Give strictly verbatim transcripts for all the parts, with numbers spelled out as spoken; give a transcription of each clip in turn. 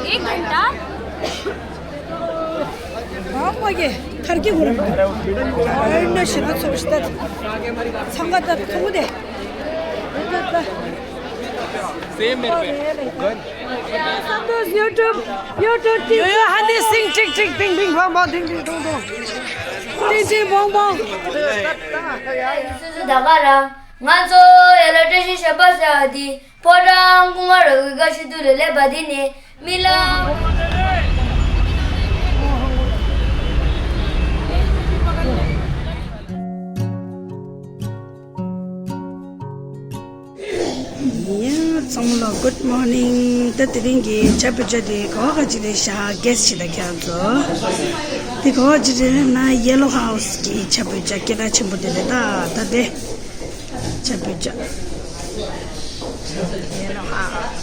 एक घंटा। हाँ, वो ये घर की घूर। और नशे में सोचता था। संगत था, तुम दे। Same मेरे पे। संतोष YouTube, YouTube, यो, यो, हनी सिंह, टिक, टिक, टिङ, टिङ, बङ, बङ, टिङ, टिङ, टुङ, टुङ। टिङ, टिङ, बङ, बङ। ང་ཚོ་ཡ་ལ་བཀྲ་ཤིས་ཞབས་པ་ཟེར་བ་འདི་ཕོ་བྲང་སྐུ་ངོ་ར་གི་བཀའ་ཤི་དུ་ལ་སླེབས་པ་འདི་ནི་རྨི་ལམ། ཡ། ཚང་མ་ལ་good morning། ད་དེ་རིང་གི་ཇ་བོད་ཇ་དེ་ག་བ་ག་ཅི་རེད་ཤག་གེ་སི་ཅིག་དང་ཁྱེད་ཚོ། དེ་ག་བ་ཅི་རེད་ན་ཡེ་ལོ་ཧའུ་སི་གི་ཇ་བོད་ཇ་སྐད་གྲགས་ཆེན་པོ་དེ་རེད། ད་ད་དེ་ཇ་བོད་ཇ། ཡེ་ལོ་ཧའུ་སི།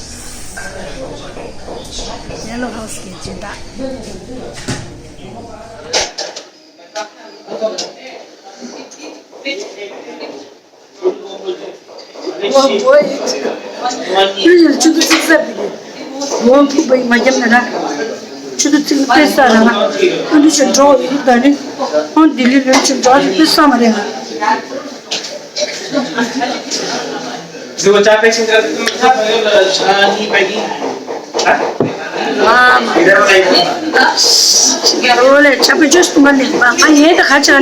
ཡེ་ལོ་ཧའུ་སི་གི་སྦྱིན་བདག་ཆུ་ཚོད་གཅིག་ཙམ་ལ་ངོ་ཕུག་པའི་མ་རྒྱབ་ན་ར། ཆུ་ཚོད་གཅིག་ལ་དཔེ་ས་ར་ང་། ཨ་འདི་ཆུ་འགྲོ་ཡི་ད་ནི། ཨ་འདི་ལི་ལོན་ཆུ་འགྲོ་ཡི་དཔེ་ས་མ་རེད་ང་། ཨོ་ལེ་ཆ་པེ་ཅོས་ཏུ་མ་ལེ་པ་ང་ཡེ་ད་ཁ་ཆ་ལེ་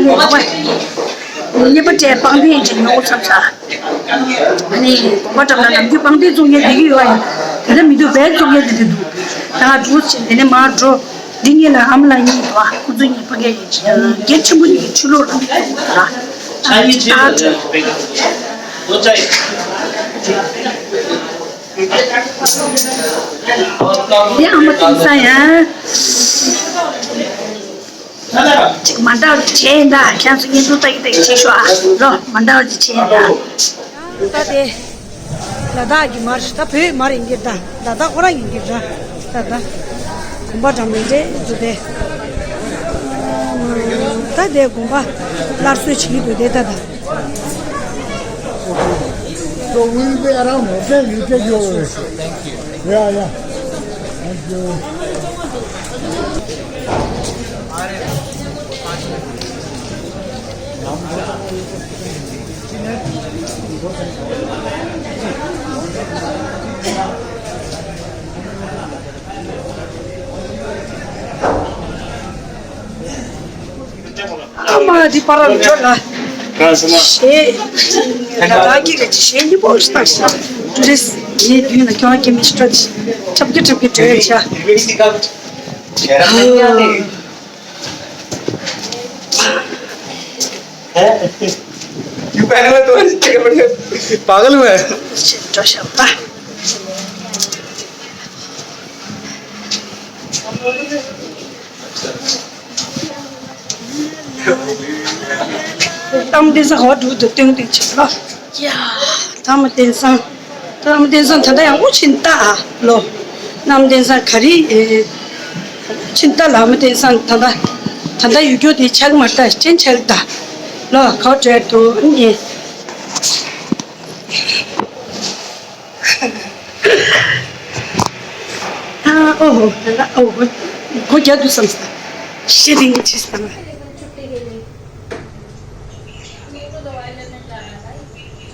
བ། ཉེ་པ་ཏྲེ་པང་ཏེ་ཅི་ཉོ་ཚབ་ཚ། ཨ་ནི་གོམ་པ་བཀྲམ་ན་ནམ་རྒྱུན་པང་ཏེ་བཙུགས་ཉེ་དེ་གི་ཡོད་ཡ། དེ་ལ་མི་འདུག་བས་བཙུགས་ཉེ་དེ་དེ་འདུག་ད་ང་འགྲོ་ཕྱིན་དེ་ནས་མ་འགྲོ། འདི་གཉིས་ལ་ཨ་མ་ལ་གཉིས་འདུག་ཨ་ཁོ་ཚོ་གཉིས་ཕ་གི་ཡིན་ཅི་ད་སྐད་ཆེན་པོ་གཉིས་ཀྱི་ཆུ་ལོག་རང་གི་ཐོག་ལ་ཨ་ཅི་ད་འགྲོ། འདི་ཨ་མ་དེང་སང་ཡང་ཅིག་མ་འདྲ་བ་ཅིག་བྱས་ཡིན་ད། ཁྱེད་ཚོ་བརྙན་ཐུང་ལྟ་གི་ལྟ་གི་བྱེད་ཤོག་ཨ། ལོ་མ་འདྲ་བ་ཅིག་བྱས་ཡིན་ད། ད་དེ། ལ་དྭགས་ཀྱི་མར་ཞིག་ད་བོད་མར་ཡིན་གྱི་ད་ལ་དྭགས་ཁོ་རང་ཡིན་གྱི་ར། ད་ད་གོམ་པ་འགྲམ་ནས་འདྲེ་འདུག་དེ། ད་དེ་གོམ་པ་སླར་གསོ་བྱེད་ཀྱི་འདུག་དེ་ད་ད། So we'll be around hotel, you take your. Yeah, yeah. Thank you. ཨ་མ་འདི་པར་ར་འགྲོ་ལ། གང་སོང་མ། ཞེས། ལ་དྭགས་ཀྱི་ག་ཅི་ཞེས་ཉི་པོ་ཞིག་བཏང་ཞིག་ཏུ་རིས་ངའི་མདུན་ལ་ཁྱོད་རང་སྐྱེ་མི་ཤི་སྤྲོ་ཆེ། ཁྲབ་ཀྱི་ཁྲབ་ཀྱི་བྲོས་ཆ། ཡུ་པ་ལ་དོ་རི་ཅི་ག་མ་ནི་པ་ག་ལ་མ། འགྲོ་ཤག་པ། གཏམ་དེ་ས་ཧོ་འགྲོ་འདུག་སྟོན་སྟོན་ཆེ་ལོ། ཡ། ཐ་མ་བསྟན་སང་། ཐ་མ་བསྟན་སང་ད་ལྟ་ཡང་འུ་ཆིན་ཏ་ཨ་ལོ། ནམ་བསྟན་སང་ག་རི་ཨེ། ཆིན་ཏ་ལ་མ་བསྟན་སང་ད་ལྟ། ད་ལྟ་ཡུལ་སྐྱོ་དེ་ཆགས་མ་ལྟ་ཅན་ཆགས་ད། ལོ་ཁོ་བྲལ་དུ་ཨེ། ཨ་ཨོ་ཧོ་ད་ལྟ་ཨོ་ཧོ། ཁོ་རྒྱ་དུ་བསམ་ས། ཤི་རིང་ཆི་བསམ། छुट्टी के लिए। मेरे को दवाई लेने जाना था,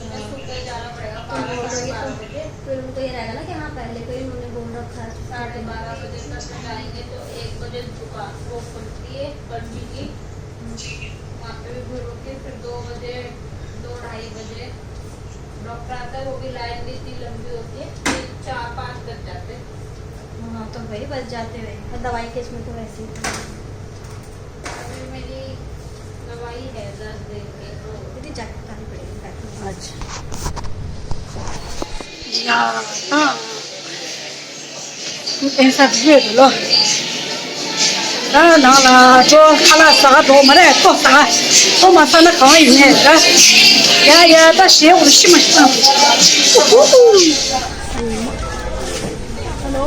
मैं सुबह जाना पड़ेगा, तुम बारह, बोल रही साढ़े हो, बारह बजे। फिर उनको ये रहेगा ना कि हाँ, पहले को ही उन्होंने बोल रखा है। साढ़े बारह बजे तक जाएंगे, तो एक बजे दुकान वो खुलती है, बंटी की। वहाँ पे भी घूम के फिर दो बजे, दो ढाई बजे डॉक्टर आता है, वो भी लाइन भी इतनी लंबी होती है, फिर चार पाँच बज जाते हैं। हाँ, तो वही बज जाते हैं, और दवाई के इसमें तो वैसे ही। अभी मेरी दवाई है दस दिन की, तो दीदी, जाके बतानी पड़ेगी, बैठो। अच्छा। या, हाँ। ཨེ་ས་བཟོས་འདུག་ལོ། ད་ནང་ལ་ཅོ་ཁ་ལག་ཟ་ག་འགྲོ་མ་རེད། ལྟོ་ཟ་ག་ལྟོ་མ་ཟ་ན་གང་ཡིན་ནས་ད། ཡ་ཡ་ད་ཞེ་འུར་ཤི་མ་ཤི་ད། ཧ་ལོ།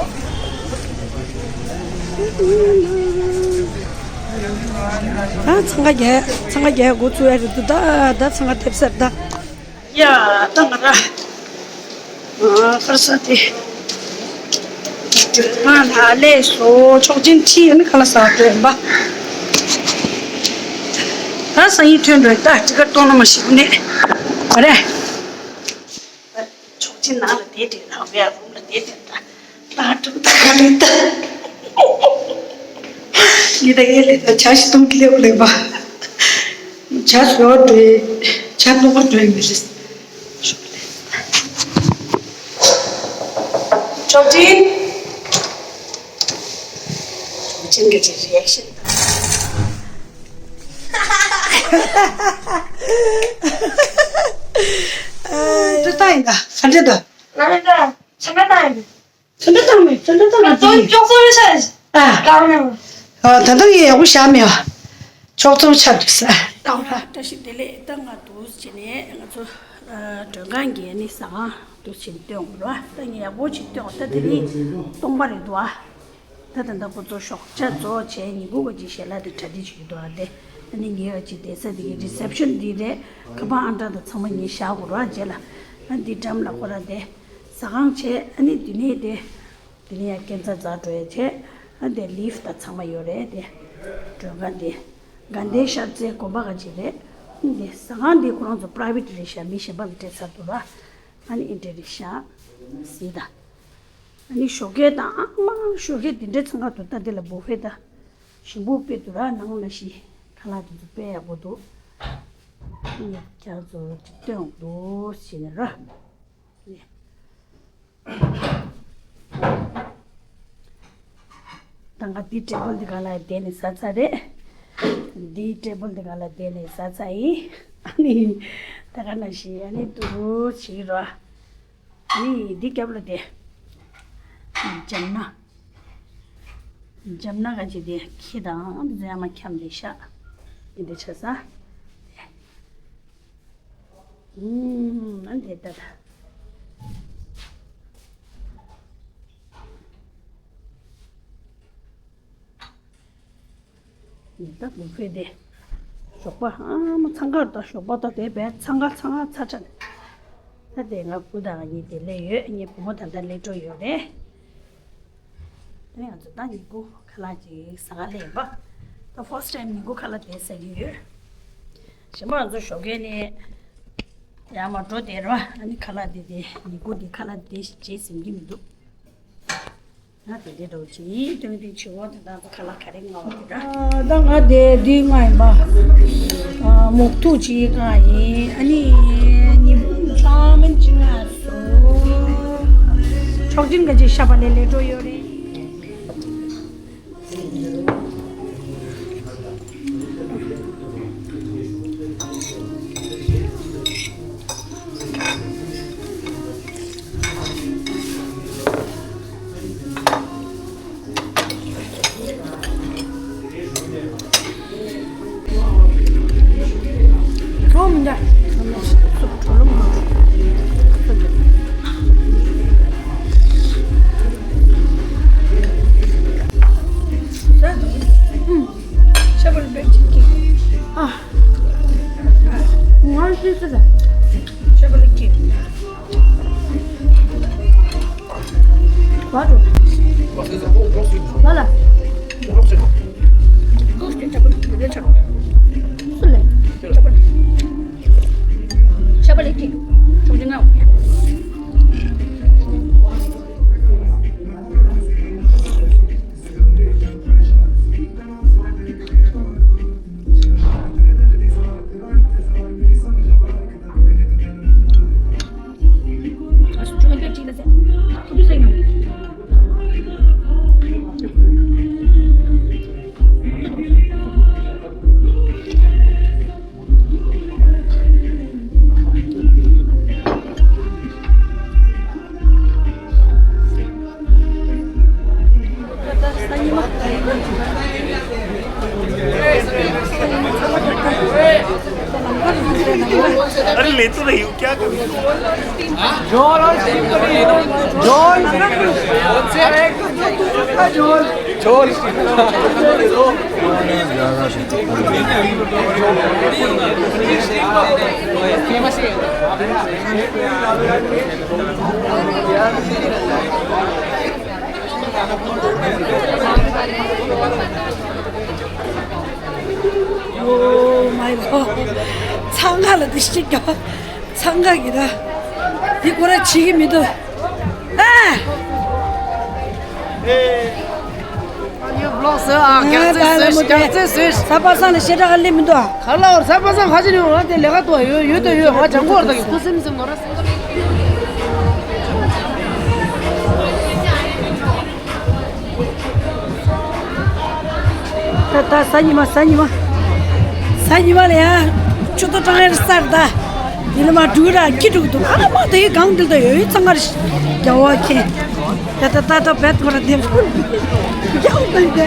ད་འཚང་ཁ་རྒྱག་འཚང་ཁ་རྒྱག་འགོ་ཚུགས་ཡ་རེད་འདུག་ད་ད་འཚང་ཁ་ཐེབས་ཟེར་ད། ཡ། ད་ང་ར། ཨ། ཁར་ས་དེ། ང་ལ་ལས་སོ་ཆོག་ཅན་ཁྲིད་ཡོད་ན་ཁ་ལག་ཟ་འགྲོ་ཡིན་པ། ད་སང་ཉིན་ཐོན་འགྲོ་ཡིན། ད་ཊི་ཀེ་ཊི་གཏོང་ན་མ་ཤི་གུ་ནས་མ་རེད། ཆོག་ཅན་ནང་ལ་བསྡད་དེ་ལ་བའི་རུམ་ལ་བསྡད་དེ་ད། ད་ཀྲུག་ད་ག་ལེ་ད། ངས་ད་ངས་ལས་ད་ཇ་ཞིག་བཏུང་གི་ལེབ་ལེབ་པ། ཇ་བཟོ་འགྲོ་ཡི། ཇ་བཏུང་བ་འགྲོ་ཡི་མི་རེད། ཆོག་ཅན། ཆོག་ཅན་གྱི་རི་ཨེག་ཤན་དང་། ཨ། ད་ལྟ་ཡིན་ད། ག་འདྲ་ད། ང་ད་ཆང་ཁ་བཏང་ཡིན། ཚོན་ཁྲ་བཏང་མེད། ཚོན་ཁྲ་བཏང་མེད། ང་ཚོ་ཅོག་ཙེ་ཆ་ཨ། བཏང་མེད། ཨ། ད་ལྟ་ཡིན། ཡག་པོ་བཞག་མེད་ཨ། ཅོག་ཙེ་ཆ་འདུག་ས། བཏང་ར། བཀྲ་ཤིས་བདེ་ལེགས། ད་ང་འདུག་བྱས་ནས་ང་ཚོ་ཨ་མགྲོན་ཁང་གི་ནི་ཟ་ཁང་འདུག་བྱས་ནས་སྟོན་དགོས་ར། ད་ངས་ཡག་པོ་ཅིག་སྟོན། ད་དེ་ནི་སྟོང་པ་རེད་འདུག་ཨ། ད་ད་ལྟ་ཁོ་ཚོ་ཞོགས་ཇ་བཙོ་བྱས་ཉིན་གུང་གི་ཅིག་ཞལ་ལག་དེ་གྲ་སྒྲིག་བྱེད་ཀྱི་འདུག་ཨ། དེ་ཨ་ནི་ངའི་ཨ་ཅིག་བསྡད་ས་དེ་གི་རི་སེབ་ཤན་འདི་རེད། ཁ་པར་ཨང་གྲངས་དང་ཚང་མ་ངས་བཞག་དགོས་ར་རྗེས་ལ། ཨ་འདི་འགྲམ་ལ་ཁོ་ར་དེ་ཟ་ཁང་བྱས། ཨ་ནི་འདི་ནས་དེ། དེ་ནས་ཡང་སྐས་འཛེག་འཛེག་འགྲོ་ཡ་བྱས། ཨ་འདི་ལིཕ་ཊི་དང་ཚང་མ་ཡོད་རེད་དེ། མགྲོན་ཁང་འདི། དགའ་ལྡན་ཤར་རྩེ་དགོན་པ་ག་ཅིག་རེད། ཨ་འདི་ཟ་ཁང་འདི་ཁོ་རང་ཚོ་པ་རའི་ཝེ་ཊི་རེད་ཤག་མི་གཞན་པ་ལ་སྤྲད་ཚར་འདུག་ར། ཨ་ནི་ཨེ་འདྲ་རེད་ཤག་གཟིགས་དང་། ཨ་ནི་ཞོགས་ཀས་དང་ཨ་མ་ཞོགས་ཀས་འདི་འདྲའི་འཚང་ཁ་འདུག་ད་འདི་ལ་བུ་ཕེ་དང་ཞིམ་པོ་དཔེ་འདུག་ར། ནང་ལ་ཞིག་ཁ་ལག་འདི་ཚོ་དཔེ་ཡག་པོ་འདུག་ཨ་ནི་ཁྱེད་རང་ཚོ་ཅིག་སྟོན་འདུག་ཟེར་ནས་ར། ད་ང་འདི་ཊེ་བལ་འདི་སྒང་ལ་བསྡད་ནས་ཟ་ཚར་རེད། འདི་ཊེ་བལ་འདི་སྒང་ལ་བསྡད་ནས་ཟ་ཚར་ཡིན། ཨ་ནི་ད་ག་ནང་བཞིན་ཨ་ནི་འདུག་བྱེད་ཀྱི་རོ། ཨ་ནི་འདི་རྒྱབ་ལ་བསྡད། འཇམ་ན། འཇམ་ན་ག་ཅིག་དེ་ཁྱི་དང་འདི་ཚོ་ཡང་མ་འཁྱམས་བསྡད་ཤག་འདི་འདྲ་ཆགས་ས། ཨུམ། ཨ་འདི་ལྟར། ད་བུ་ཕེ་དེ། ཞོགས་པ་ཨ་མ་འཚང་ཁ་ད་ཞོགས་པ་ད་དེ་བས་འཚང་ཁ་འཚང་ཁ་ཚ་ཚ། ད་དེ་ང་བུ་དང་གཉིས་དེ་སླེབས་ཡོད། ངའི་བུ་མོ་ད་ལྟ་སླེབས་འགྲོ་ཡོད་རེད། དེ་ནས་ང་ཚོ་ད་ཉིན་གུང་ཁ་ལག་ཅིག་ཟ་ག་སླེབས་ཡིན་པ། ད་ཕར་སི་ཊི་ཊེམ་ཉིན་གུང་ཁ་ལག་དེ་ཟ་གི་ཡོད། གཞན་པ་ང་ཚོ་ཞོགས་ཀས་ནས་ཡར་མར་འགྲོ་བསྡད་རོགས། ཨ་ནི་ཁ་ལག་དེ་དེ་ཉིན་གུང་དེ་ཁ་ལག་དེ་བརྗེད་ཟིན་གྱི་མི་འདུག་ང་དེ་འདྲའི་འདྲ་བོ་ཅིག་ཡིན། སྟོན་སྟོན་བྱེད་འོ་དེ་དག་ཁ་ལག་ག་རེ་མངགས་པ་དེ་འདྲ། ད་ང་དེ་དུས་མངགས་ཡིན་པ། ཨ། མོག་ཐུག་ཅིག་མངགས་ཡིན། ཨ་ནི་ཉི་ཆང་མིན་ཅིག་མངགས་སོང་། ཆོག་མཆན་ག་ཅིག་ཤ་བ་ལས་ལས་འགྲོ་ཡོད་རེད། झोल और स्टीम करी। झोल। झोल। झोल। Oh my god. ཚང་ག་ལ་དེ་ཤི་ཀྱོ། ཚང་ག་གི་ར། འདི་ཁོ་ར་བྱེད་ཀྱི་མི་འདུག་ཨ། ཡོ་བློག་ཟེར་ཨ། རྒྱག་རྩེ་ཟེར། རྒྱག་རྩེ་ཟེར། ས་པ་སང་ལ་ཤེ་ཏྲ་ག་ལེ་མི་འདུག་ཨ། ག་ལ་བར་ས་པ་སང་ཁ་ཅི་ནི་འོ་དེ་ལས་ཀ་ཏོ་ཡོད་ཡོད་དོ་ཡོད། ང་ལྗང་ཁུ་བར་དག་གི་ཁུ་སིམ་སིམ་ནོ་ར་སིམ་ནོ་ར། ད་ད་གཟའ་ཉི་མ་གཟའ་ཉི་མ། གཟའ་ཉི་མ་ལ་ཡང་ཆུ་ཏོ་ཀྲང་ཡར་སར་ད། འདི་ལ་མ་འགྲུལ་ར་ཁྱི་འགྲུག་འདུག་ཨ་མ་དེ་གང་འདུལ་ད་ཡོད་ཡོད་ཚང་མར་རྒྱ་བ་ཁྱེད། ད་ད་ད་ད་བེད་ཁོ་ར་འདེབས་རྒྱ་བ་ད་ཡོད་དེ།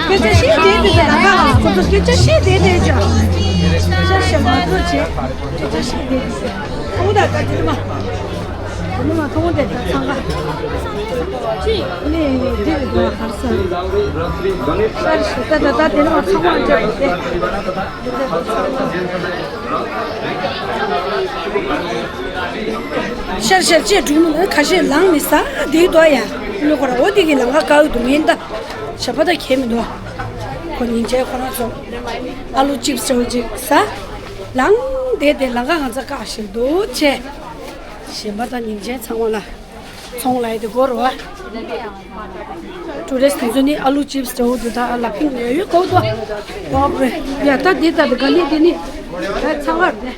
སྐད་ཆ་བཤད་བསྡད་དེ་ད་ལ་ཁ་ཁོ་ཚོ་སྐད་ཆ་བཤད་བསྡད་དེ་ཅག་སྐད་ཆ་བཤད་མ་ཐུབ་བྱས་སྐད་ཆ་བཤད་བསྡད་དེ། ཨོ་ད་ད་དེ་ནི་མ། དེ་ནི་མ་མཐོང་དེ་ད་ཚང་ག་ནི་དེ་རེད་འདུག་ཧར་ས། ཤར་ཤི་ད་ད་ད་དེ་ནི་མ་ཚང་མ་འདྲ་བོ་དེ། ཤར་ཤར་ཅེས་སྒྲུང་ནི་ཁ་ཤས་ལངས་ནི་ས་དེའི་དོ་ཡ། ནི་ཁོ་ར་འོ་དེ་གི་ལང་ཀ་དཀའ་འུ་དུ་མིན་ད། ཞབས་པ་ད་ཁྱེད་མི་འདུག་ཁོ་ཉིན་བྱས་ཁོ་རང་ཚོ་ཨ་ལུ་ཅིབ་སི་ཅོ་ཅིག་ས། ལང་དེ་དེ་ལང་ཀ་ང་ཚ་བཀག་ཞིག་འདུག་ཅེས། གཞན་པ་དང་ཉིན་ཆེན་ཚང་མ་ལ་ཚོང་ལ་ཡི་དེ་སྒོ་རུ་བ། ཊུ་རི་སི་ཊི་དེ་ཚོ་ནི་ཨ་ལུ་ཅིབ་སི་འདྲ་བོ་འདུག་ད་ལ་ཕིང་ཡོད་ཡོད་གོ་དོ། ཨོ་བེ། ཡ་ད་འདི་ད་འདི་ག་ནི་འདི་ནི། ད་ཚང་མ་རེད།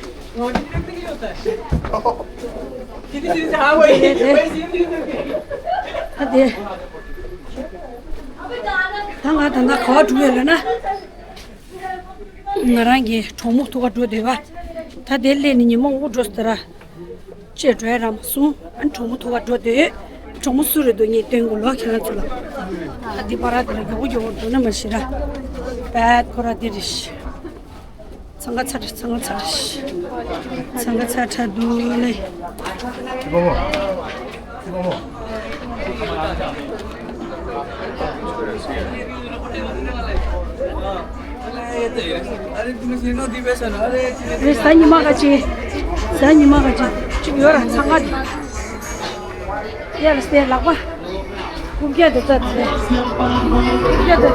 ད་དེ། ད་ང་ད་ན་ག་བ་འགྲོ་ཡོད་ལ་ན། ང་རང་གི་གྲོགས་མོ་ཐུག་ག་འགྲོ་བསྡད་པ། ད་དེ་སླེབས་ནས་ཉི་མ་དབུ་འགྲོ་ཟེར་ར། ཅེས་འགྲོ་ཡ་ར་མ་སོང་། ཨ་གྲོགས་མོ་ཐུག་ག་འགྲོ་བསྡད། གྲོགས་མོ་སུ་རེད་འདུག་ངས་སྟོན་དགོས་ལོ་ཁྱེད་རང་ཚོ་ལ། ད་འདི་པ་ར་དེ་ལ་མགྱོགས་པོ་མགྱོགས་པོ་འགྲོ་ན་མ་ཤི་ར། བད་ཁོ་ར་འདི་རེད་ཤི། ཚང་ག་ཚ་དྲ་ཚང་ག་ཚ་དྲ་ཤི། ཚང་ག་ཚ་དྲ་འདུག་ལེ། རེད། གཟའ་ཉི་མ་ག་ཅི། གཟའ་ཉི་མ་ག་ཅི་ཅིག་ཡོད་ར་ཚང་ག་དེ། ཡ་ལ་སྟེ་ལག་པ། རྐུབ་བཀྱག་དེ་ཚ་དེ། རྐུབ་བཀྱག་དེ།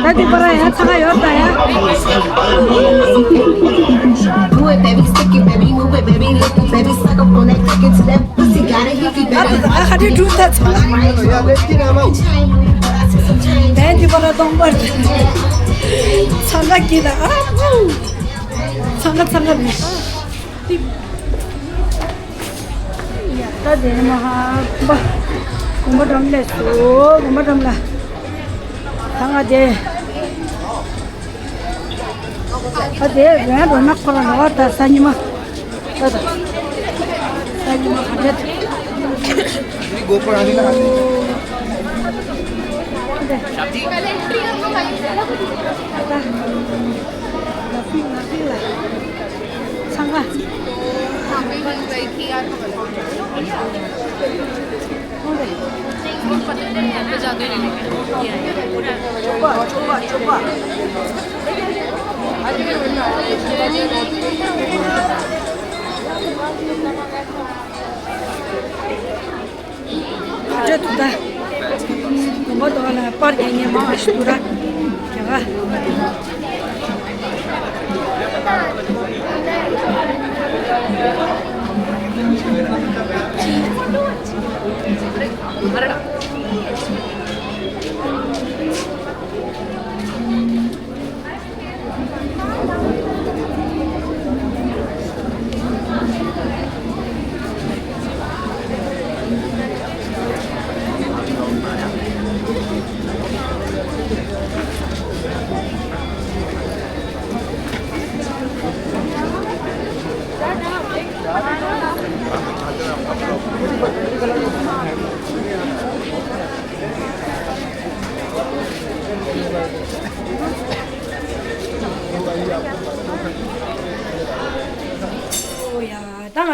ད་འདི་པ་ར་ཡང་ཚ་ཁ་ཡོད་ད་ཡ། Move it, baby, stick it, baby, move it, baby, lick it, baby, suck up on that, click it to that pussy, got a hickey, baby. How do you do that? Right. ད་འདི་པ་ར་གཏོང་པར། ཚང་ག་གི་ད་ཨ། ཚང་ག་ཚང་ག་མི། ཡ་ད་དེ་ནི་མ་ཧ་གོམ་པ། གོམ་པ་འགྲམ་ལས་སུ་གོམ་པ་འགྲམ་ལ། ད་ང་དེ། ད་དེ་རོན་རོ་ན་ཁོ་ར་ལོ་ད་གཟའ་ཉི་མ། ད་ད། གཟའ་ཉི་མ་ག་འདྲ་དེ། ད་ད། ལ་ཕིང་ལ་ཕིང་ལ། ཚང་མ། འདྲ་འདུག་ད། དགོན་པ་དོག་ལ་པར་རྒྱག་མཁན་མང་བ་ཞིག་འདུག་ར། རྒྱ་གར།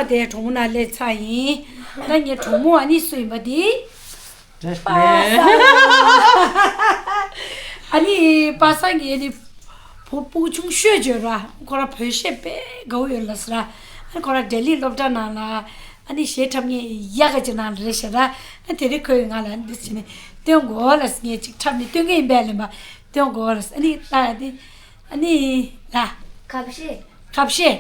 དེ་གྲོགས་མོ་ན་སླེབས་ཚར་ཡིན། ད་ངའི་གྲོགས་མོ་ཨ་ནི་སུ་ཡིན་པ་དེ། བཀྲ་ཤིས་བདེ་ལེགས། ཨ་ནི་པ་སངས་ཀྱི་ཨ་ནི་བུ་སྤུ་གུ་ཆུང་ཤོས་བརྗོད་ར། ཁོ་ར་བོད་གཞས་དཔེ་དགའ་བོ་ཡོད་ལ་ཟེར་ར། ཨ་ནི་ཁོ་ར་ལྡི་ལི་སློབ་གྲྭ་ནང་ལ་ཨ་ནི་གཞས་འཁྲབ་མཁན་ཡག་ག་ཅིག་ནང་ལ་རེད་ཟེར་ར། ཨ་དེ་རིང་ཁོས་ང་ལ་འདི་བྱས་ནས་སྟོན་དགོས་ལ་ཟེར། ངས་ཅིག་འཁྲབ་ནས་སྟོན་གི་ཡིན་པས་ལབ་པ། སྟོན་དགོས་ལ་ཟེར། ཨ་ནི་ལ་དེ་ཨ་ནི་ལ། ཁ་བཤད། ཁ་བཤད།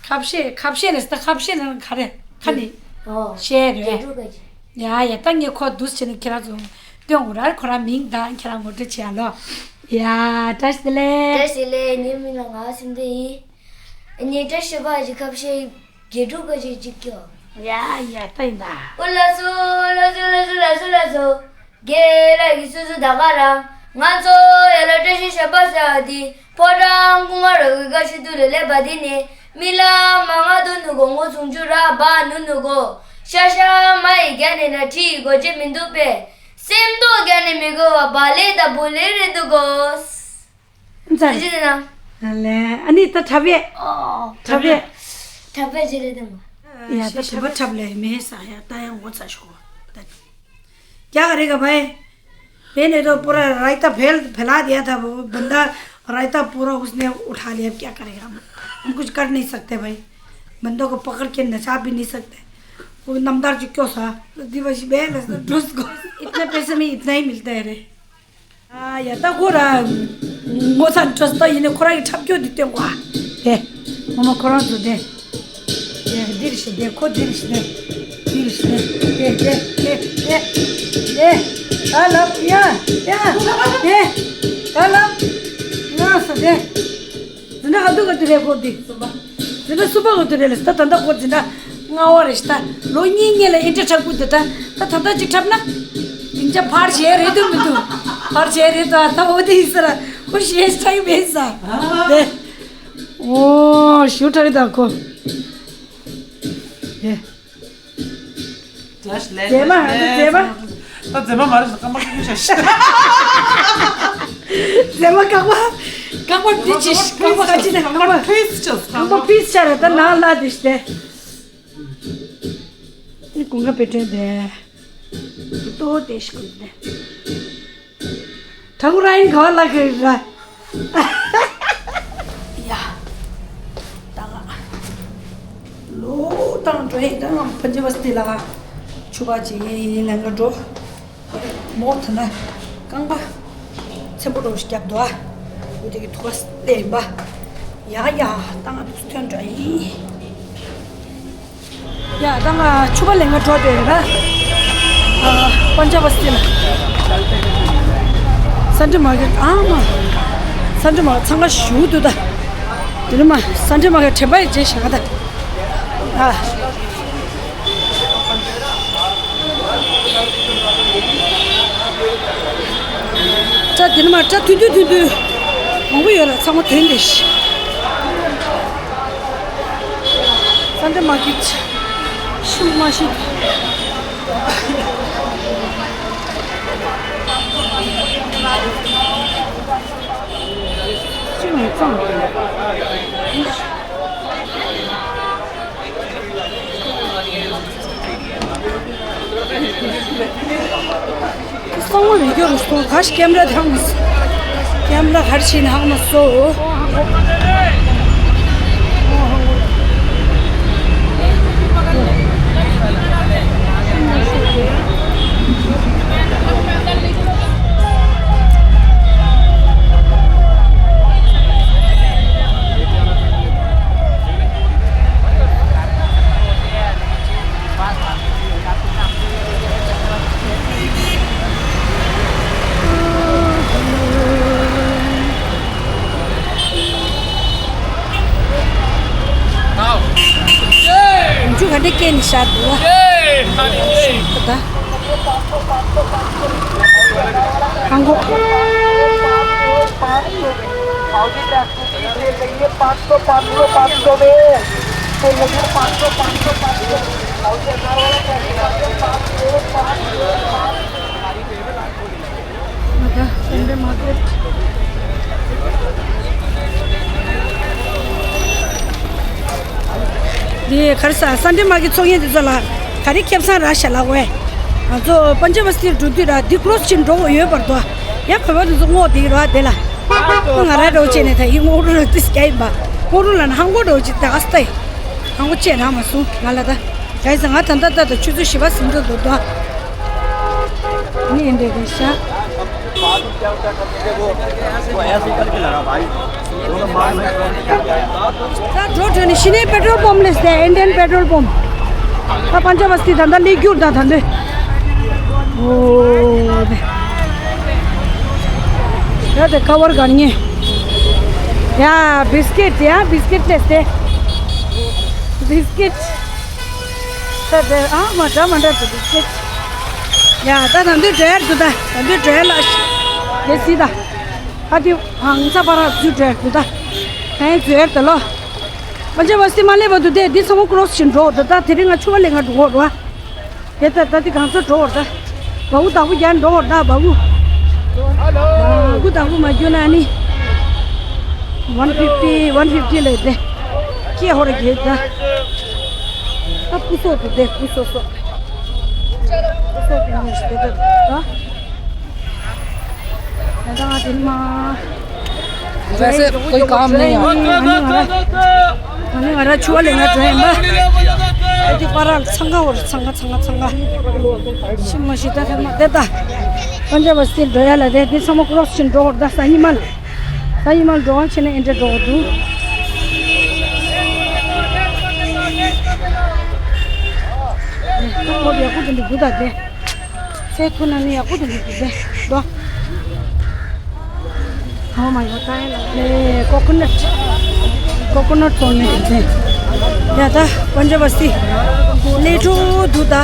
ཁ་བཤད། ཁ་བཤད་ལ་ཟེར། ད་ཁ་བཤད་ལ་ཁ་རེ་ཁ་ནི་ཨོ། བཤད་རེད། རྒྱན་དྲུག་ག་ཅི། ཡ་ཡ། ད་ངས་ཁོ་འདུག་བྱས་ནས་ཁྱེད་རང་ཚོ་སྟོན་དགོས་ར། ཁོ་རང་མིང་དང་ཁྱེད་རང་ངོ་སྤྲོད་བྱེད་ཡ་ལོ། ཡ། བཀྲ་ཤིས་བདེ་ལེགས། བཀྲ་ཤིས་བདེ་ལེགས། ངའི་མིང་ལ་ངག་དབང་སེམས་སྡེ་ཡིན། ངས་བཀྲ་ཤིས་པ་ཞིག་ཁ་བཤད་རྒྱན་དྲུག་ག་ཅི་ཅིག་སྐྱོ། ཡ་ཡ། ད་ཡིན་ད། ཨོ་ལགས་སོ་ལགས་སོ་ལགས་སོ་ལགས་སོ་ལགས་སོ། དགེ་ལགས་ཀྱིས་སོ་སོ་ད་ག་རང་། ང་ཚོ་ཡ་ལ་བཀྲ་ཤིས་ཞབས་པ་ཟེར་བ་དེ་ཕོ་བྲང་སྐུ་ངལ་ར་གི་ཀ་ཤི་དུ་ལ་སླེབས་པ་དེ་ནས་རྨི་ལམ་མ་ང་དུ་ནུ་གོ་ངོ་ཚུང་ཆུ་ར་བ་ནུ་ནུ་གོ། ཤ་ཤ་མ་ཡི་རྒྱ་ནས་ན་ཁྲི་ཡི་གོ་ཅེ་མི་འདུག་པས། སེམས་ཏོག་རྒྱ་ནས་མི་གོ་བ་བ་ལེ་ད་བུ་ལེ་རེད་འདུག་གོ། ཙར། ཅི་ཅི་ན། ལེ། ཨ་ནི་ད་འཁྲབ་ཡས། ཨོ། འཁྲབ་ཡས། འཁྲབ་ཡས་ཅི་རེད་དམ། ཡ་ད་ཞིམ་པ་འཁྲབ་ལེ་མེད་ས་ཡ། ད་ཡང་ངོ་ཚ་ཤོག་ད། क्या करेगा भाई? मैंने तो पूरा रायता फैल फैला दिया था। वो बंदा रायता पूरा उसने उठा लिया। अब क्या करेगा? हम कुछ कर नहीं सकते भाई। बंदों को पकड़ के नचा भी नहीं सकते। वो नमदार जो क्यों सा दिवस बहन उसको इतने पैसे में इतना ही मिलता है रे। ཨ་ཡ། ད་ཁོ་ར་ངོ་ཚ་འཕྲོ་ད་ཡིན་ནས་ཁོ་ར་གི་འཁྲབ་སྐྱོ་འདི་སྟོན་གོ། དེ་ངོ་མ་ཁོ་རང་ཚོ་དེ། དེ་འདིར་ཞིག་དེ་ཁོ་འདིར་ཞིག་དེ། འདིར་ཞིག་དེ། དེ་དེ་དེ་དེ་དེ། ད་ལབ་ཡ་ཡ་དེ། ད་ལབ་ང་སོ་དེ། འཛིན་གྲྭ་ག་དུས་ག་དུས་རེད་ཁོ་འདི། འཛིན་གྲྭ་གསུམ་པ་ག་དུས་རེད་ལ། ད་ད་ལྟ་ཁོ་འཛིན་གྲྭ་ལྔ་པ་རེད་ཤག་ད་ལོ་གཉིས་སྔོན་ལ་ཨིན་ཊར་འཁྲབ་དགོས་འདུག་ད་ད་ད་ལྟ་ཅིག་འཁྲབ་ན། སྡིངས་ཆ་ཕར་བྱས་རེད་འདུག་མི་འདུག་ཕར་བྱས་རེད་ད། ད་འོ་དེ་ཡིན་ས་ར་ཁོ་ཞེས་ཆགས་ཀྱི་མེད་ས། དེ། ཨོ་ཞུ་དྲག་གི་ད་ཁོ། དེ། མཛེས་མ། ཨ་འདི་མཛེས་མ། ད་མཛེས་མ་མ་རེད། རྐང་པ་ཀུ་ཤ་ཤ། མཛེས་མ་རྐང་པ། རྐང་པ་འདི་ཅི། རྐང་པ་ག་ཅི་ནས་རྐང་པ། ཕིས་ཆགས། རྐང་པ་ཕིས་ཆགས་རེད། ད་ནང་ལ་འདི་ཤི་དེ། ནི་ཀུན་དགའ་དཔེ་སྐྲུན་དེ། ཏོ་དེ་ཤི་ཀུན་དེ། ཁྲ་གུ་ར་ཡིན་ག་བ་ལ་གི་ར། ཡ། ད་ག་ལོ་དང་འགྲོ་ཡིན། ད་ང་པན་ཇ་བ་སྟི་ལ་ཆུ་བ་ཅི་ཡིན་ལེན་ག་འགྲོ། མོ་ཐ་ན་རྐང་པ་ཚེམ་པོ་འགྲོ་ཞིག་རྒྱབ་འདུག་ཨ། འུ་དེ་གི་ཐུག་པ་སྟེ་ཡིན་པ། ཡ་ཡ། ད་ང་ཐོན་འགྲོ་ཡིན། ཡ་ད་ང་ཆུ་བ་ལེན་ག་འགྲོ་དེ་ར། ཨ་པན་ཇ་བ་སྟི་ལ། སན་ཌེ་མར་ཀེཊ་ཨ་མ། སན་ཌེ་མར་ཀེཊ་འཚང་ཁ་ཞུ་འདུག་ད། དེ་ནི་མ་སན་ཌེ་མར་ཀེཊ་དྲན་པ་ཡི་རྗེས་བཞག་ད། ཨ། སྐྲ་དེ་ནི་མ་སྐྲ་ཐུང་ཐུང་ཐུང་ཐུང་མང་པོ་ཡོད་ལ་ཚང་མ་དོན་དེ་ཤི། སན་ཌེ་མར་ཀེཊ་ཤི་མ་ཤི། ཤི་མ་ཚང་། གསང་བ་མི་སྐྱོ་རུ་སོང་། ག་ཞིག་ཀེམ་ར་དང་། ཀེམ་ར་ཧར་ཤིན་ཧང་མ་སོ། འཇུ་ག་འདྲ་སྐད་ནི་ཤར་འདུག་ཨ། ད། ཧང་གོ། འདི་ག་རེ་ཟ། སན་ཌེ་མར་ཀེཊ་ཚོགས་མཁན་དེ་ཚོ་ལ་ག་རེ་ཁེ་བཟང་རག་ཤག་ལབ་དགོས། ང་ཚོ་པན་ཇབ་བ་སི་ཊི་འགྲོ་དུས་ར་འདི་ཀོ་རོ་སི་བྱས་འགྲོ་དགོས་ཡོད་པར་འདུག་ཡ་བོད་པ་དེ་ཚོ་སྔོག་བསྡད་ཀྱི་རེད་བ། དེ་ལ་ང་རང་འདྲ་བོ་བྱས་ནས་ད་ཡིན་སྔོག་འགྲོ་ར་ཏིས་རྒྱ་ཡིན་པ། སྔོག་འགྲོ་ལ་ན་ཧང་གོ་འདྲ་བོ་ཅིག་ད་ཨ་སྟེ། ཧང་གོ་བྱས་རག་མ་སོང་ང་ལ་ད། ག་ཡིན་ཟེར་ང་ད་ལྟ་ད་ད་ཆུ་ཚོད་བཞི་པ་ཟིན་འགྲོ་འདུག་ད། ནི་ཡིན་འདྲ་གི་ཤག་ད་འགྲོ་དྲན་ནས་གཞི་ནས་པེ་ཊྲོལ་པམ་སླེབས་ཏེ། ཨིན་ཌི་ཡན་པེ་ཊྲོལ་པམ། ད་པན་ཇབ་བ་སི་ཊི་ད་ལྟ་སླེབས་རྒྱུར་ད་ད་འདོད། ཨོ་དེ། ད་དེ་ཁ་བར་ག་ནི། ཡ་བིས་ཀིཊ། ཡ་བིས་ཀིཊ་སླེབས་ཏེ། བིས་ཀིཊ། ད་དེ་ཨ་མ་འདྲ་མ་འདྲ་དེ་བིས་ཀིཊ། ཡ་ད་ད་འདོད་འགྲོ་ཡར་འདུག་ད་ད་འདོད་འགྲོ་ཡར་ལ། དེ་སི་ད། ཨ་དེ་ཧང་ཚ་པ་ར་འཛུལ་འགྲོ་ཡར་འདུག་ད། ཧན་འཛུལ་ཡར་ད་ལོ། པན་ཇབ་བ་སི་ཊི་མ་སླེབས་པ་འདུག་དེ་འདི་ཚང་མ་ཀོ་རོ་སི་བྱས་འགྲོ་འདུག་ད་དེ་རིང་ང་ཆུ་བ་ལེན་ག་འགྲོ་འོ་ར། དེ་ལྟ་ལྟ་དེ་གང་ཚོད་འགྲོ་བར་ད། བ་འུ་བདག་པོ་རྒྱག་འགྲོ་བར་ད་བ་འུ། བ་འུ་བདག་པོ་མ་རྒྱུག་ན་ནི། ཝན་ཕིབ་ཊི་ཝན་ཕིབ་ཊི་ལས་དེ། ཀྱེ་ཧོ་ར་གེ་ད། ད་སྤུ་སོག་ཏུ་དེ་སྤུ་སོག་སོག་སྤུ་སོག་ཏུ་ནི་ཞིག་དེ་ད། ད་ང་དེ་མ། वैसे कोई काम नहीं है। ཨ་ནི་ང་ར་ཨ་ནི་ང་ར་ཆུ་བ་ལེན་ག་འགྲོ་ཡིན་པ། ཨ་དེ་པ་ར་ཚང་ག་བར་ཚང་ག་ཚང་ག་ཚང་ག་ཤི་མ་ཤི་ད་ཐེར་མ་དེ་ད། པན་ཇབ་བ་སི་ཊི་འགྲོ་ཡ་ལ་དེ་དེ་ཚང་མ་ཀོ་རོ་སི་བྱས་འགྲོ་བར་ད། ས་ཉི་མ་ལ། ས་ཉི་མ་ལ་འགྲོ་བ་བྱས་ན་ཨེ་འདྲ་འགྲོ་བ་འདུག་ཨེ་ད་ཁོ་ཡག་པོ་དེ་འདྲ་འདུག་ད་དེ། ཚལ་ཐུག་ན་ནི་ཡག་པོ་དེ་འདུག་དེ་འདྲ་འདུག་ཨོ་མའི་གོ་ད་ཡ་ལ་ཨེ་ཀོ་ཀོ་ནཊ། ཀོ་ཀོ་ནཊ་ཚོང་ཡིན་དེ། ཡ་ད་པན་ཇབ་བ་སི་ཊི་ལེ་འགྲོ་འདུག་ད།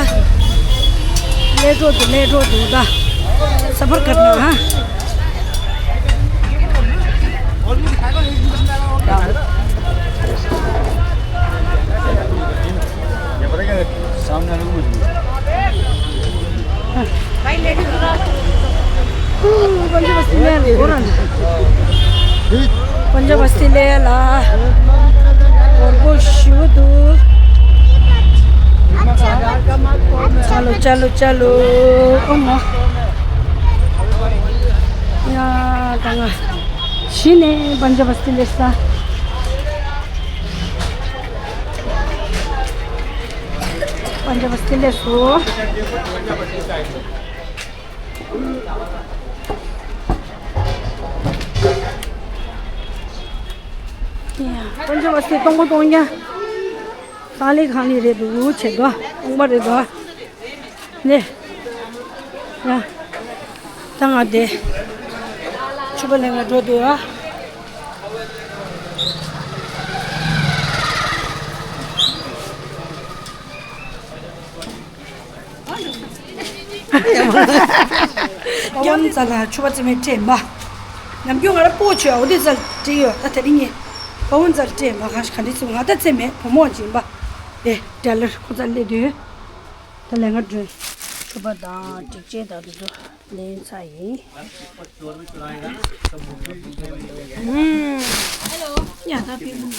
ལེ་འགྲོ་འདུག་ལེ་འགྲོ་འདུག་ད། ས་ཕར་ཀར་ན་ཧ། ཨུ། པན་ཇབ་བ་སི་ཊི་ལེ་ལ་སྒོར་ར་ན། པན་ཇབ་བ་སི་ཊི་ལེ་ལ་སྒོར་པོ་ཞུ་འདུག་ཅ་ལོ་ཅ་ལོ་ཅ་ལོ། ཨོ་མ། ཡ་ད་ང་གཞི་ནས་པན་ཇབ་བ་སི་ཊི་ལེ་ས། པན་ཇབ་བ་སི་ཊི་ལེ་སོ། པན་ཇབ་བ་སི་ཊི་གཏོང་གོ་གཏོང་ཡ། གང་ལེ་གང་ལེ་རེད་འདུག་བྱེད་དོ། གཏོང་པ་རེད་དོ། ནེ། ཡ། ད་ང་དེ་ཕྱུ་པ་ལེན་ག་འགྲོ་འདུག་ཨ། ཡང་ཙ་ལ་ཕྱུ་པ་རྩེ་མོའི་སྤྲད་མ། ནམ་རྒྱུན་ང་ར་སྤོ་བྱོས་འོ་དེ་ཙལ་སྤྲད་ཡོད། ད་དེ་རིང་ངས་པ་ཝུན་ཙལ་སྤྲད་མ། གང་ཞིག་ག་འདྲི་ཚིག་ང་ད་རྩེ་མེད་བུ་མོ་ཅིག་ཡིན་པ། དེ་ཌེ་ལར་ཁོ་ཙལ་སླེབས་དུས། ད་ལས་ང་འགྲོ། ཕྱུ་པ་དང་སྒྲིག་ཆས་དང་དེ་ཚོ་ལེན་ཚར་ཡིན། ཨུམ། ཡ་ད་པི་མོ།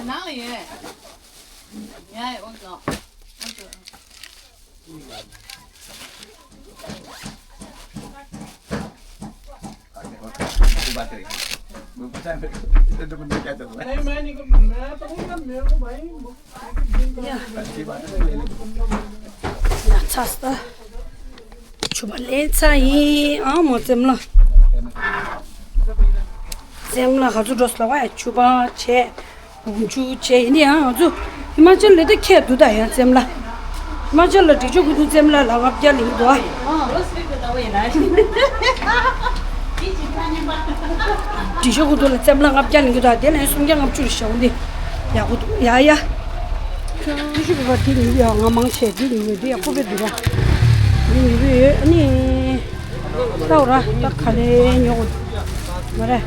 ནང་ལ་ཡོད། ཡ་ཡ་འོ་ནོ། ཡ་ཚ་སྟ། ཕྱུ་པ་ལེན་ཚར་ཡིན། ཨ་མོ་རྩེ་མོ་ལ། རྩེ་མོ་ལ་ག་ཚོད་འགྲོ་སོང་ལབ་པ་ཡ། ཕྱུ་པ་བྱས། འོག་འཇུག་བྱས་ཡིན་ཡང་ང་ཚོ་ཧི་མ་ཅལ་ལ་དེ་ཁྱད་འདུག་ད་ཡང་རྩེ་མོ་ལ། ཧི་མ་ཅལ་ལ་སྒྲིག་ཆས་གོན་དུས་རྩེ་མོ་ལ་ལ་ལྔ་བརྒྱ་ལེན་གྱི་འདུག་ཨ། སྒྲིག་ཆས་གོན་དུས་ལ་རྩེ་མོ་ལ་ལྔ་བརྒྱ་ལེན་གྱི་འདུག་ཨ། དེ་ལ་ཡང་སུམ་བརྒྱ་ལྔ་བཅུ་རེ་བཞག་འོང་དེ། ཡག་པོ་འདུག་ཡ་ཡ། ཁྱོད་ཤི་བ་དེ་ཉུལ་ཡ་ང་མང་ཆེ་དེ་ཉུལ་བས་དེ་ཡག་པོ་བས་འདུག་ཨ། དེ་ཉུལ་བས་ཨ་ནི། ལྟ་བ་ར་ད་ག་ལེ་ཉོ་གོ་མ་རེད།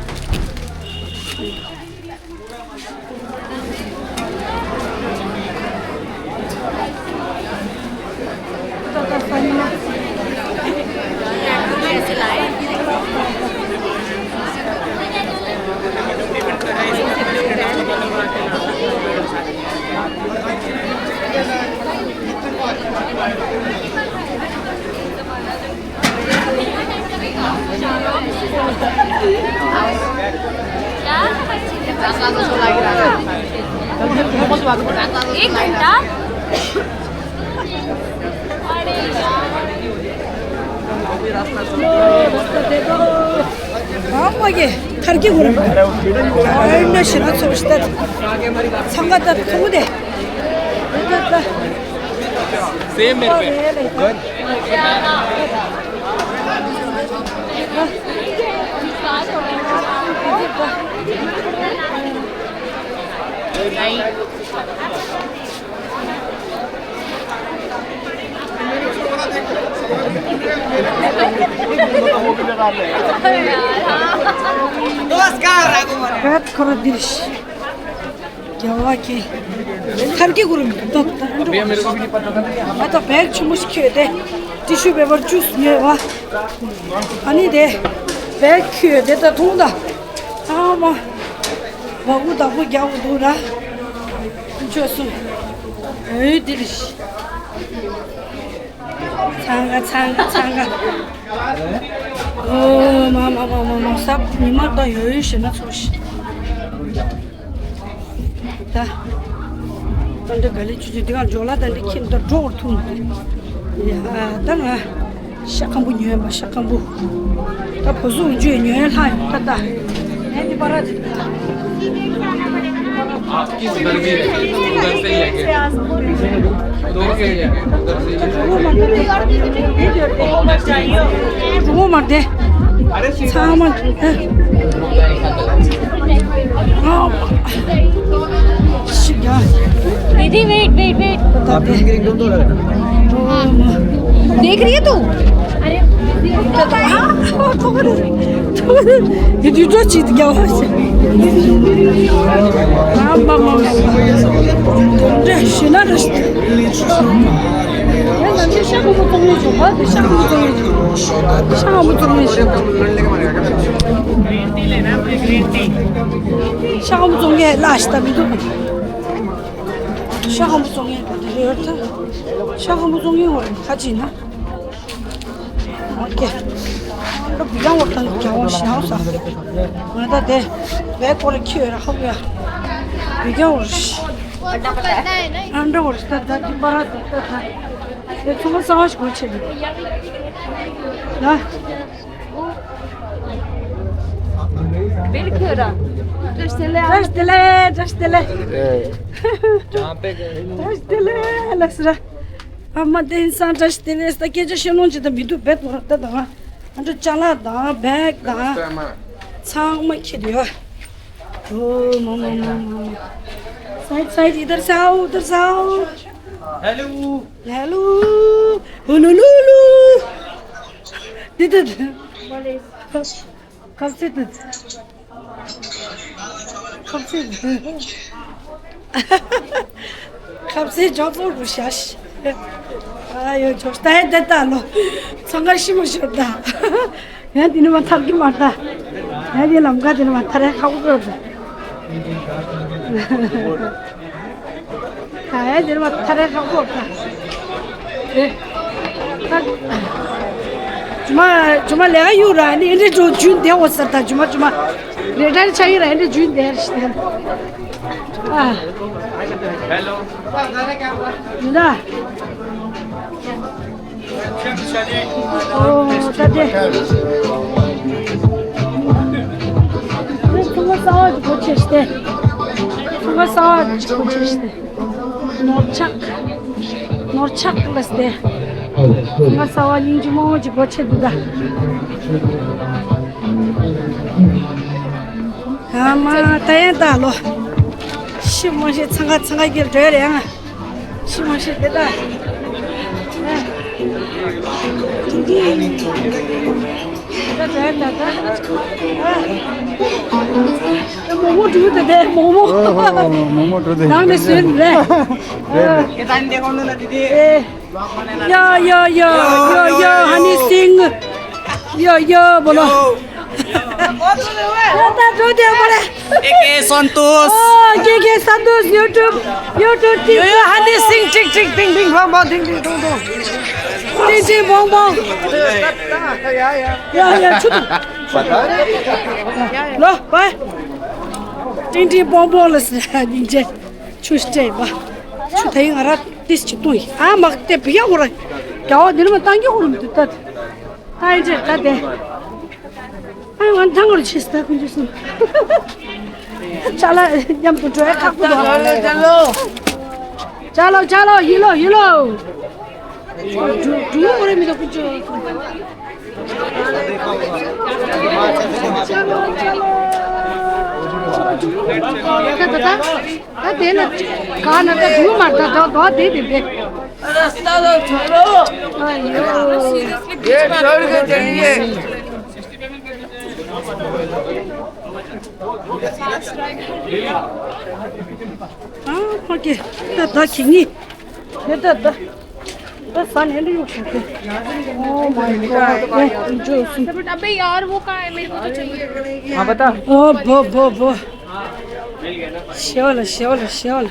एक घंटा। ཨ་མ་གི་ཐར་གི་གུ་རུ། ཨ་ན་ཤི་ན་ཚོ་ཤི་ད། ཚང་ག་ད་ཚོ་དེ། ད་ད་ད། Same here पे। Namaskar, Raghuvan. རྒྱལ་བ་ཀྱི་ཐར་གི་གུ་རུ་མི་འདུག་ད་ད་ཨ་ད་བེག་ཆུང་མོ་ཞིག་ཁྱེར་ཏེ་ཏི་ཤུ་པེ་པར་ཅུས་ཉོས་བ། ཨ་ནི་དེ་བེག་ཁྱེར་ཏེ་ད་འཐུང་ད། ཨ་མ། བ་གུ་བདག་པོ་རྒྱག་གི་འདུག་ར། ཆོས་སུ། འོད་དེ་རེད། ཚང་ག་ཚང་ག་ཚང་ག། ཨོ་མ་མ་མ་མ་མ། སབ་ཉི་མ་ད་ཡོད་ཡོད་ཞེ་ན་ཚོ་ཤི། ད། ད་འདི་ག་ལེ་ཆུ་ཆུ་འདི་ག་འཇོ་ལ་ད་འདི་ཁྱིམ་ད་འགྲོ་བར་ཐུག་ནི། ཡ་ད་ང་ཤ་སྐམ་པོ་ཉོས་པ་ཤ་སྐམ་པོ། ད་བུ་སུ་འཇུས་ཉོས་ལྷ་ཡོད་ད་ད། ཨེ་འདི་པ་ར་འདི། आपकी उधर भी है, उधर से ही लेंगे। दो के लिए, उधर से ही लेंगे। वो मत दे। अरे, हाँ, मत। हाँ। हाँ। दीदी, wait, wait, wait। आप ग्रीन ग्रीन दोनों लगा। देख रही है तू? अरे, हाँ, ये दूसरा चीज क्या हुआ? ཨ་མ་མ་མ་མ། དེ་ཤི་ན་རེ་ཤི། ཡང་ན་འདི་ཤ་སྐམ་པོ་བཙོང་ཡས་བྱུང་བ། འདི་ཤ་སྐམ་པོ་བཙོང་ཡས་བྱུང་། ཤ་སྐམ་པོ་བཙོང་ཡས་བྱུང་། ཤ་སྐམ་པོ་བཙོང་ཡས་ལ་ཤི་ད་མི་འདུག་ཤ་སྐམ་པོ་བཙོང་ཡས་འདི་རེད་ད། ཤ་སྐམ་པོ་བཙོང་ཡས་འོ་རེད་ཁ་ཅིག་ན། ཨོ་ཀེ། ང་ཚོ་བི་ཀ་འོ་ཐང་གི་རྒྱ་བོ་ཞིག་ཡང་ས། ང་ད་དེ་བའི་སྐོར་ལ་ཁྱེར་ཡོད་ར་ཧ་གོ་ཡ། བི་ཀ་འོ་ཞིག་ཨ་འདྲ་འོ་ཞིག་ད་ད་དེ་པ་ར་ད་ད་ད། དེ་ཚོང་པ་གསར་པ་ཞིག་སྒོ་ཕྱེ་འདུག་ན། བེལ་ཁྱེར་ར། བཀྲ་ཤིས་བདེ་ལེགས། བཀྲ་ཤིས་བདེ་ལེགས། བཀྲ་ཤིས་བདེ་ལེགས། བཀྲ་ཤིས་བདེ་ལེགས། བཀྲ་ཤིས་བདེ་ལེགས་ལགས་སོ་ར། ཨ་མ་བསྟན་སང་བཀྲ་ཤིས་བདེ་ལེགས། ད་སྐད་ཆ་བཤད་ལོང་ཅི་ད་མི་འདུག་བེད་དོ་ད་དང་། ཨ་འདྲ་ཅ་ལག་དང་བེག་དང་། ཚང་མ་ཁྱེར་ཡོད། ཨོ་མ་མ་མ་མ། साइड साइड इधर से आओ उधर से आओ। हेलो। हेलो। हुलुलुलु। दीदी। कब से तू? ཁབ་ཚིག་ཁབ་ཚིག་ཇོག་ཚོགས་རུ་ཤ་ཤི། ཨ་ཡོ་ཇོག་ལྟ་ཡ་དེ་ལྟ་ལོ། ཚང་ཁ་ཤི་མ་ཤོར་ད། ཡང་དེ་ནི་མ་ཐར་གི་མ་ལྟ། ཡང་དེ་ལམ་ཁ་དེ་ནི་མ་ཐར་ཡ་ཁག་པོ་ཡོད་ད། ད་ཡང་དེ་ནི་མ་ཐར་ཡ་ཁག་པོ་ཡོད་ད། ཨེ། ད། ཇུ་མ་ཇུ་མ་ལས་ཀ་ཡོད་ར་ནི་ཨེ་འདྲ་འགྲོ་རྒྱུན་དེ་འོ་ཟེར་ད་ཇུ་མ་ཇུ་མ། རེ་ད་ཆ་ཡི་ར་ཨེ་འདྲ་རྒྱུན་དེ་ར་ཤི་དེ། ཨ། ཧེ་ལོ། ཡིན་ད། ཨོ་ད་དེ། ཚོང་པ་གསར་པ་ཅིག་སྒོ་ཕྱེ་ཤི་དེ། ཚོང་པ་གསར་པ་ཅིག་སྒོ་ཕྱེ་ཤི་དེ། ནོར་ཕྱུགས། ནོར་ཕྱུགས་ལ་སྟེ། ང་གསར་པ་སྙིང་རྗེ་མོ་ཅིག་སྒོ་ཕྱེ་འདུག་ད། ཨ་མ་ད་ཡན་ད་ལོ། ཤི་མ་ཤི་ཚང་ཁ་ཚང་ཁ་སྐྱེལ་འགྲོ་ཡ་རེད་ཨང་། ཤི་མ་ཤི་དེ་ད། ཨ། ད་ད་ད་ད། མོག་མོག་འགྲོ་ད་དེ་མོག་མོག་ཨོ་ཧོ་ཧོ། མོག་མོག་འགྲོ་དེ། ནང་ནས་ཟོས་རེད། རེད་རེད། ཨེ། ཡ་ཡ་ཡ་ཡ་ཡ། ཧ་ནི་སིང་། ཡ་ཡ་བོ་ལོ། ཡ་ད་འགྲོ་དེ་བ་རེད། ཨེ་ཀེ་སན་ཏུས། ཨོ་ཀེ་ཀེ་སན་ཏུས། ཡུ་ཊུབ། ཡུ་ཊུབ། ཡོ་ཡོ། ཧ་ནི་སིང་། ཀྲིག་ཀྲིག། པིང་པིང་པོང་པོང་། ཐིང་ཐིང་ཐོང་ཐོང་། ཏིང་ཏིང་བོང་བོང་། ཡ་ཡ། ཆུ་དང་། ལོ་བ། ཏིང་ཏིང་བོང་བོང་ལ་ཟེར་སྙིང་རྗེ། ཆུ་སྤྲད་པ། ཆུ་དེ་ང་ར་ཏིས་ཅིག་བཏུང་ཡིན། ཨ་མ་དེ་བི་ཡ་ཧོ་ར། རྒྱ་བ་འདི་ནི་མ་བཏང་རྒྱུ་ཧོ་ར་མི་འདུག་ད། ཨ་ཡིན་ཅེ་ད་དེ། ཨ་ང་ཐང་ངར་ཆེས་ད་ཁུ་འཇུ་སོང་། ཅ་ལག་མཉམ་དུ་འགྲོ་ཡ་ཁག་པོ་འདུག་ཅ་ལག་ཅ་ལག་ཅ་ལག་ཡིན་ལོ་ཡིན་ལོ། འགྲོ་འགྲོ་ཡོང་རེད་མི་འདུག་ཁུ་འཇུ། ད་དེ་ལ་ག་ན་ད་འགྲོ་མ་ད་ད་དོ་དེ་དེ་དེ། ཨ་ཡོ། ཨ་ཕ་གི། ད་ད་ཁྱི་ངི། ད་ད་ད། ད་ས་ནས་འདི་ཡོད་ཤག་གི། Oh my God. ཨེ་འཇོ་སུ། अबे यार, वो कहाँ है? मेरे को तो चाहिए। हाँ, बता। ओ बो बो बो। ཤེས་ལ་ཤེས་ལ་ཤེས་ལ།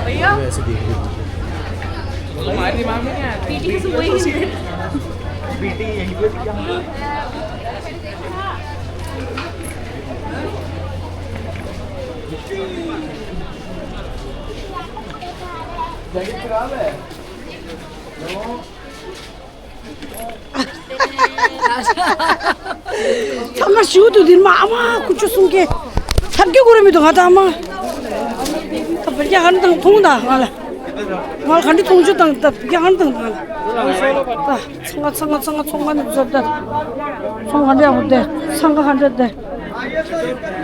भैया। तुम्हारे दिमाग में क्या है? पीटी से वही है। पीटी यहीं पे क्या? जैकेट खराब है। ཚང་མ་ཞུ་དུ་འདིར་མ་ཨ་མ་ཁུ་ཆུ་སུང་ཀེ། ཐབས་ཀྱི་གུ་རུ་མི་འདུག་ང་ད་ཨ་མ། ད་བར་རྒྱ་ཧན་དང་མཐོང་ད་ང་ལ། ང་ལ་ག་འདྲི་མཐོང་ཆུ་དང་ད་བར་རྒྱ་ཧན་དང་ང་ལ། ད་ཚང་ང་ཚང་ང་ཚང་ང་ཚོང་ང་ནི་བཟོ་ད། ཚོང་ག་འདྲ་ཡག་པོ་དེ། ཚང་ང་ག་འདྲ་དེ།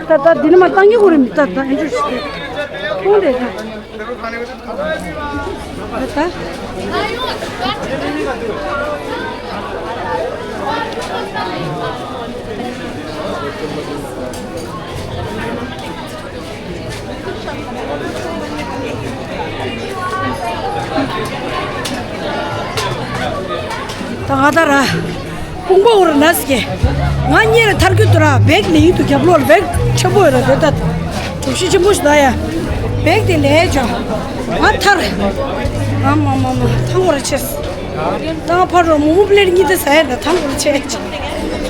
ད་ད་འདི་ནི་མ་བཏང་གི་གུ་རུ་མི་ད་ད་ཨེ་འཇུ་ཞིག་དེ། མཐོང་དེ་ད། ད་ང་ད་ར། དཔུང་པ་འུར་ན་སི་ཀེ། ང་གཉིས་ལ་ཐར་རྒྱུ་དུ་ར་བེག་ལེ་ཡིན་དུ་རྒྱབ་ལོག་ལ་བེག་ཆེན་པོ་ཡོད་ར་དེ་ད། གྲུ་བཞི་ཆེན་པོ་ཞིག་ད་ཡ། བེག་དེ་ལས་ཆོག་ང་ཐར། ཨ་མ་མ་མ་ཐང་བོ་ར་ཆེས། ད་ང་ཕར་རོ་མོ་མོ་པླེ་ར་གཉིས་དེ་ཟ་ཡ་ད་ཐང་བོ་ར་ཆེ་ཆེ།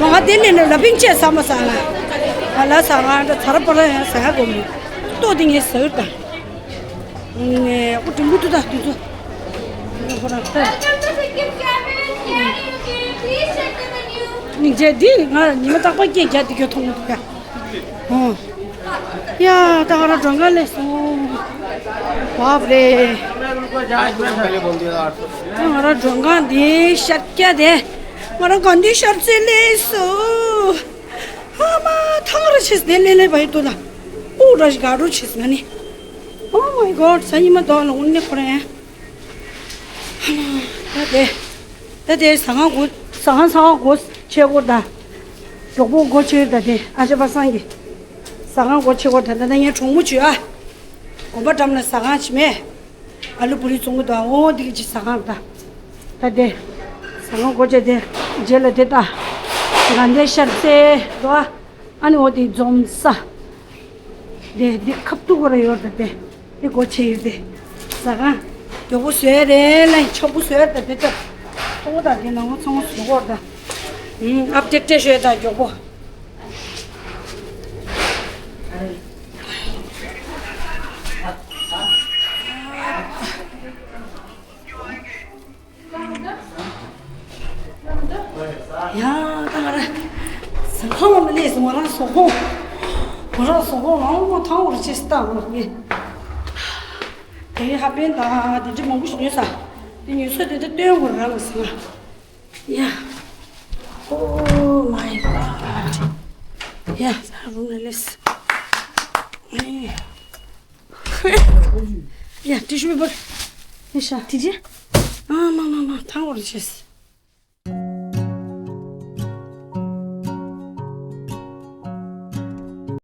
ང་དེ་ལས་ནས་ལ་པིང་ཆེ་ས་མ་ཟ་ང་། ང་ལ་ཟ་ང་ད་ཚ་ར་པ་ར་ཡང་ཟ་ཡ་གོ་མི། ལྟོ་དེ་ངས་ཟ་ཡོད་ད། ནས་ཨོ་དྲིན་པོ་ཏུ་ད་དུས་ཚོད། ཁོ་རང་ལྟ། ཉིན་རྗེས་འདི་ང་ཉི་མ་རྟག་པར་སྐད་རྒྱག་འདི་གྱོད་མཐོང་གི་འདུག་ཡ། ཨོ། ཡ་ད་ང་རང་མགྲོན་ཁང་སླེབས་སོང་། བབ་རེད། ད་ང་རང་མགྲོན་ཁང་འདི་ཤར་སྐྱ་དེ། ང་རང་གང་འདི་ཤར་རྩེ་སླེབས་སོང་། ཨ་མ་ཐང་ར་ཆེས་དེ་ལེ་ལེ་བ་ཡི་ཏུ་ལ། ཨུ་ར་ཞིག་ག་རུ་ཆེས་ང་ནི། Oh my God ས་ཉི་མ་དོག་ལ་འུན་ནི་ཁོ་རེ། ད་དེ། ད་དེ་ཟ་ཁང་སྒོ། ཟ་ཁང་ཟ་ཁང་སྒོ་ཕྱེ་སྐོར་ད། མགྱོགས་པོ་སྒོ་ཕྱེ་ད་དེ་ཨ་ཅེ་པ་སངས་ཀྱི། ཟ་ཁང་སྒོ་ཕྱེ་སྐོར་ད་ད་ད་ངའི་གྲོགས་མོ་བྱོས་ཨ། དགོན་པ་འགྲམ་ལ་ཟ་ཁང་ཅི་མེད། ཨ་ལུ་པུ་རི་བཙོང་གི་འདུག་ཨ་འོ་འདི་གི་ཅི་ཟ་ཁང་ད། ད་དེ། ཟ་ཁང་སྒོ་ཕྱེ་དེ། རྗེས་ལ་དེ་ད། དགའ་ལྡན་ཤར་རྩེ་འདུག་ཨ། ཨ་ནི་འོ་དེ་འཛོམས་ས། དེ་འདི་ཁབ་ཏུ་གོ་ར་ཡོད་ད་དེ། འདི་སྒོ་ཕྱེ་ཡོད་དེ། ཟ་ཁང་། མགྱོགས་པོ་བཟོས་རེད་ལ་ཆོག་པོ་བཟོས་ད་དེ་ད། ཐོང་ད་དེ་ནང་ཚང་བཟོ་གོ་ད། ཨུམ་ཨབ་ཏེ་ཏེ་བཟོས་ད་མགྱོགས་པོ། ཡ་ད་ང་རང་ཟ་ཁང་ལ་མ་སླེབས་སོང་། ང་རང་ཟ་ཁང་། ང་རང་ཟ་ཁང་ལ་ཨང་མ་ཐང་བར་ཅེས་ལྟ་མ་ངེས། དེ་ཧ་པན་ད་དེ་འདྲ་མང་པོ་ཞིག་ཉོས་ས། དེ་ཉོས་ས་དེ་ད་སྟོན་དགོས་ར་ལ་ཟ། ཡ། Oh my God. ཡ། ས་རུང་ལས། ཡ། ཏི་ཤུ་པེ་པར། ཡ་ཤ། དེ་རྗེས། ཨ་མ་མ་མ། ཐང་བར་བྱས།